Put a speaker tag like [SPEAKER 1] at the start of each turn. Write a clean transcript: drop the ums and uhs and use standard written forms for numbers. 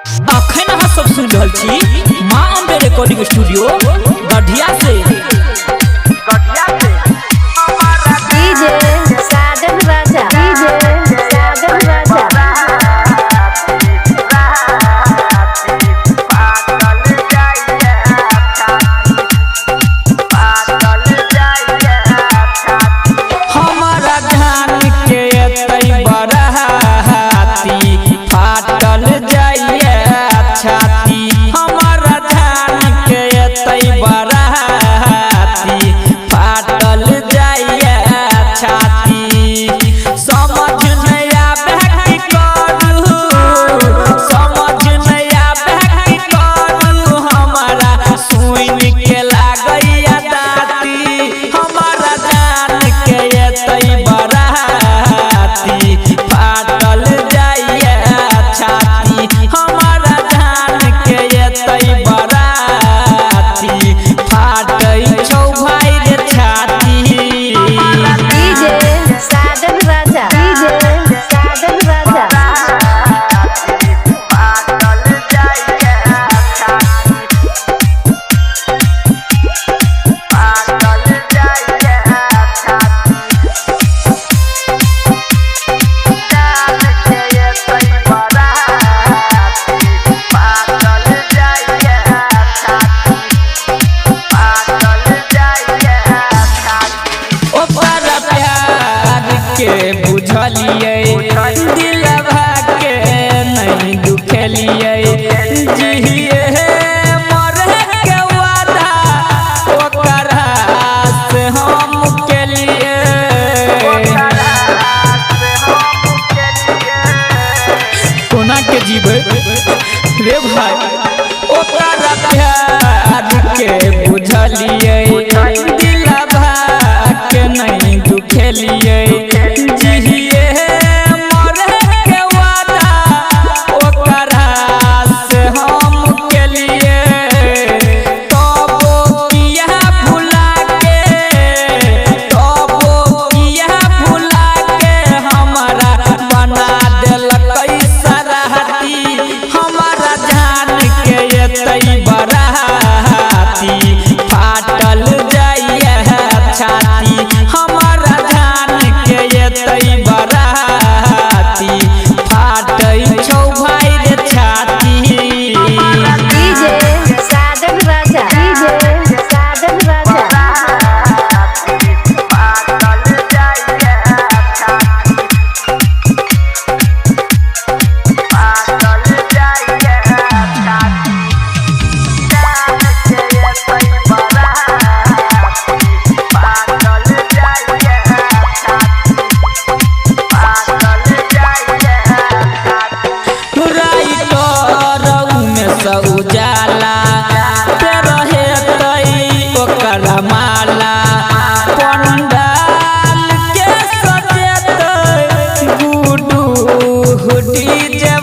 [SPEAKER 1] अखन अहाँ सब सुनि रहल छी माँ अम्बे रिकॉर्डिंग स्टूडियो गढ़िया से।
[SPEAKER 2] डीजे साजन राजा, डीजे साजन राजा।
[SPEAKER 1] हमारा धान के एतै बराती फाटल जाइए छाती। हमारा धान के एतै बराती फाटल जाइए छाती। समझ नहि आबै की करू, समझ नहि आबै की करू, हमारा सुनि के लागैया दाती। हमारा जान के एतै बराती फाटल जाइए छाती। हमारा जान के एतै बराती फाटै छौ भाइ रे छाती।
[SPEAKER 2] डीजे साजन राजा, डीजे साजन राजा।
[SPEAKER 1] ओकर प्यार के बुझलियै, दिलवा के नहीं दुखेलियै। जिहिए मरे के वादा ओकरा से हम केलियै। कोना के जीबै रे भाई, ओकरा प्यार के बुझलियै, दिलवा के नहीं दुखेलियै। जिहिए मरे के वादा ओकरा से हम केलियै। तबो किया भुला के, तबो किया भुला के हमरा बना देलकै सराहती। हमारा जान के एतै बराती फाटल जाइए छाती। हमारा जान के एतै बराती फाटै छौ भाइ रे छाती।
[SPEAKER 2] डीजे साजन राजा, डीजे साजन राजा।
[SPEAKER 1] राइटर उमेश उजाला पे रहेतै ओकर माला। पंडाल के सजेतै गुडू डीजे